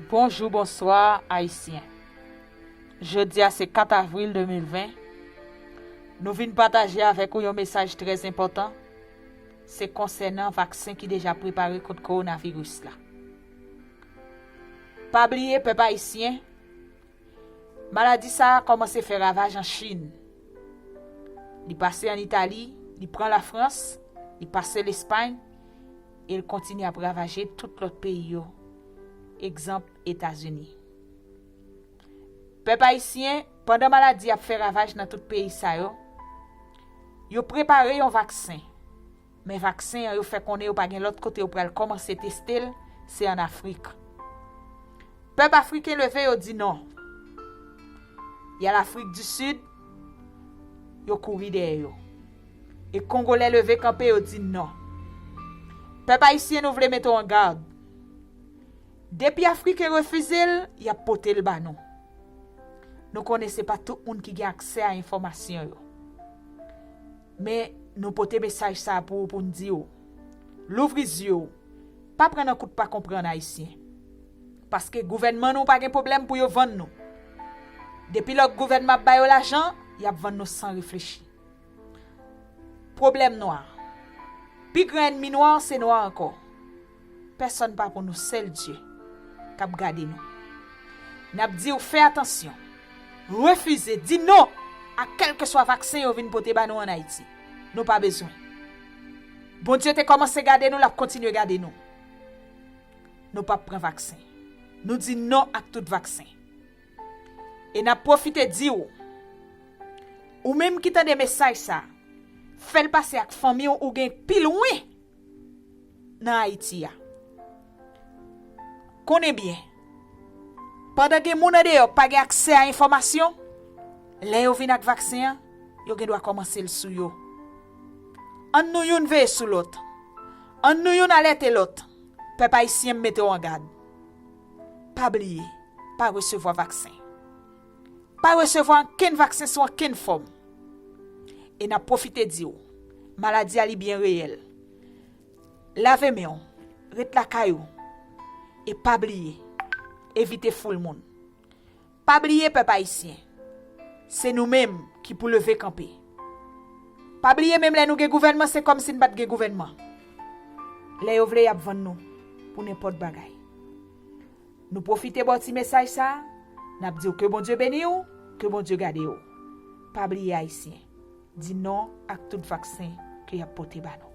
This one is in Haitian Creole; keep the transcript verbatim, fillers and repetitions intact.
Bonjou, bonswa, Ayisyen. Jodi a se kat avril de mil ven. Nou vin pataje avèk ou yon mesaj trè enpòtan. Se konsènan vaksen ki deja prepare kont kowonaviris la. Pa bliye, pèp ayisyen, maladi sa a kòmanse fè ravaj an Chin. Li pase an Itali, li pran Lafrans, li pase Lespay, e l kontinye ap ravaje tout lòt peyi yo. Egzanp, Etazini. Pèp ayisyen, pandan maladi ap fè ravaj nan tout peyi sa yo, yo prepare yon vaksen. Men vaksen an, yo fè konnen yo pa gen lòt kote yo pral kòmanse teste l, se ann Afrik. Pèp afriken leve, yo di non. Y a Lafrik di Sid, yo kouri dèyè yo. E Kongolè leve kanpe, yo di non. Pèp ayisyen, nou vle mete w an gad. Depi Afriken refize l, y ap pote l ba nou. Nou konnen se pa tout moun ki gen aksè a enfòmasyon yo. Men, nou pote mesaj sa a pou ou, pou n di w, louvri zye w. Pa pran nan kout pa konprann, Ayisyen. Paske gouvènman nou pa gen pwoblèm pou yo vann nou. Depi lòk gouvènman ap ba yo lajan, y ap vann nou san reflechi. Pwoblèm nwa. Pi gran ènmi nwa se nwa ankò. Pèsonn pa pou nou, sèl Dye k ap gade nou. N ap di w fè atansyon. Refize, di non a kèlkeswa vaksen yo vin pote ba nou ann Ayiti. Nou pa bezwen. Bondye te kòmanse gade nou, l ap kontinye gade nou. Nou p ap pran vaksen. Nou di non ak tout vaksen. E n ap pwofite di w, ou menm ki tande mesaj sa, fè l pase ak fanmi w ou gen pi lwen nan Ayiti a. Konnen byen, pandan gen moun andeyò k pa gen aksè a enfòmasyon, lè yo vin ak vaksen an, yo gen dwa kòmanse l sou yo. Ann nou youn veye sou lòt. Ann nou youn alète lòt. Pèp ayisyen, m mete w an gad. Pa bliye, pa resevwa vaksen. Pa resevwa ankenn vaksen sou ankenn fòm. E n ap pwofite di w, maladi a li byen reyèl. Lave men w, ret lakay ou, e pa bliye, evite foul moun. Pa bliye, pèp ayisyen, se nou menm ki pou leve kanpe. Pa bliye, menm lè nou gen gouvènman, se kòmsi n pa t gen gouvènman. Lè yo vle, y ap vann nou pou nenpòt bagay. Nou pwofite ba w ti mesaj sa a, n ap di w ke Bondye beni w, ke Bondye gade w. Pa bliye, Ayisyen, di non ak tout vaksen ke y ap pote ba nou.